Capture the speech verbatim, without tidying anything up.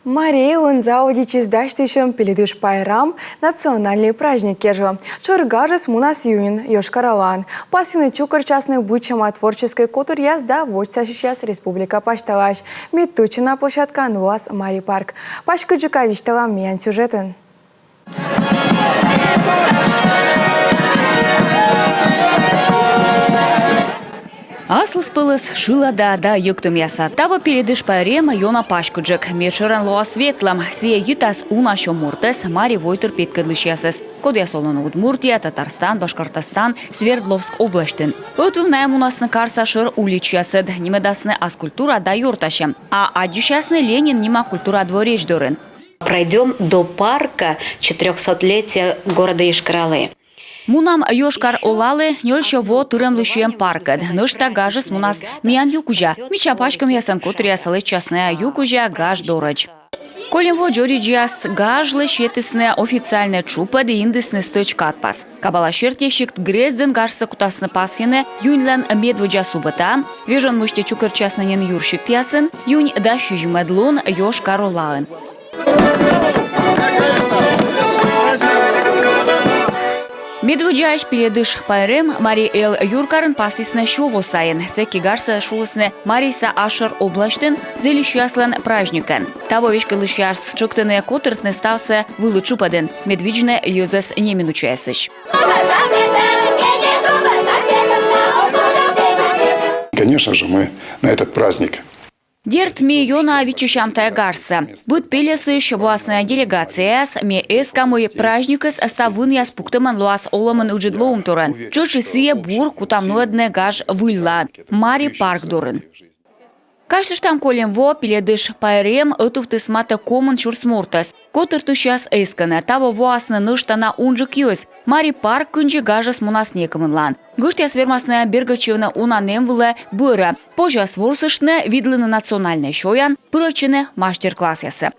Марий Элын заводитчис дасьтысьӧм Пеледыш пайрам национальнӧй праздник кежлӧ. Шӧр гажыс мунас июньын Йошкар-Олаын. Пасйыны чукӧртчасны быдсяма творческӧй котыръяс да водзсасьысьяс республика пасьталаысь. Мед тӧдчана площадкаын лоас Марий парк. Паськыдджыка висьталам миян сюжетын. Аслыспӧлӧс шылада да йӧктӧмъяса. Таво Пеледыш пайрем ёна паськыдджык. Медшӧрын лоас ветлӧм. Сійӧ йитас уна сё мортӧс, марий войтыр петкӧдлысьясӧс, кодъяс олӧны Удмуртия, Татарстан, Башкортостан, Свердловск обласьтын. Ӧтув найӧ мунасны карса шӧр уличьясӧд, нимӧдасны ас культура да ёртасьӧм. А аддзысясны Ленин нима культура дворец дорын. Пройдём до парка четырёхсотлетия города Йошкар-Олы. Мунам Йошкар-Олалы, нёль сё во тырӧм лыддьӧм паркӧд. Нӧшта гажыс мунас миян ю кузя. Мича паськӧмъясӧн котыръяс лэччасны ю кузя гаж дорӧдз. Кольӧм во дзоридзьяс гажлы сетісны официальнӧй тшупӧд и индісны стӧч кадпас. Кабала серти, сикт грездын гажсӧ кутасны пасйыны юньлӧн медводдза субӧта. Вежон мысти чукӧртчасны нин юрсиктъясын юнь дас сизимӧд лун Йошкар-Олаын. Медводдзаысь Пеледыш пайрем Марий Эл юркарын пасйисны сё во сайын. Сэки гажсӧ шуисны марийса асшӧр обласьтын зільысьяслӧн праздникӧн. Таво веськӧдлысьяс тшӧктӧны котыртны ставсӧ вылыс тшупӧдын, мед видзны йӧзӧс неминучаясысь. Конечно же, мы на этот праздник Дерт, ми ёна виччысям тайӧ гажсӧ. Быд пельӧсысь воасны делегацияяс, ми эскам, мый праздникыс став вынъяс пуктӧмӧн лоас олӧмын ыджыд лоӧмторйӧн. Тшӧтш и сійӧ бур кутам нуӧдны гаж выльла, Марий парк дорын. Казьтыштам, кольӧм во Пеледыш пайрем ӧтувтіс матӧ комын сюрс мортӧс. Котыртысьяс эскӧны, таво воасны нӧшта на унджык йӧз. Марий парк кындзи гажыс мунас некымынлаын. Гӧштъяс вермасны бергӧдчывны уна нэм вылӧ бӧрӧ. Позяс ворсыштны, видлыны национальнӧй сёян, пырӧдчыны мастер-классъясӧ.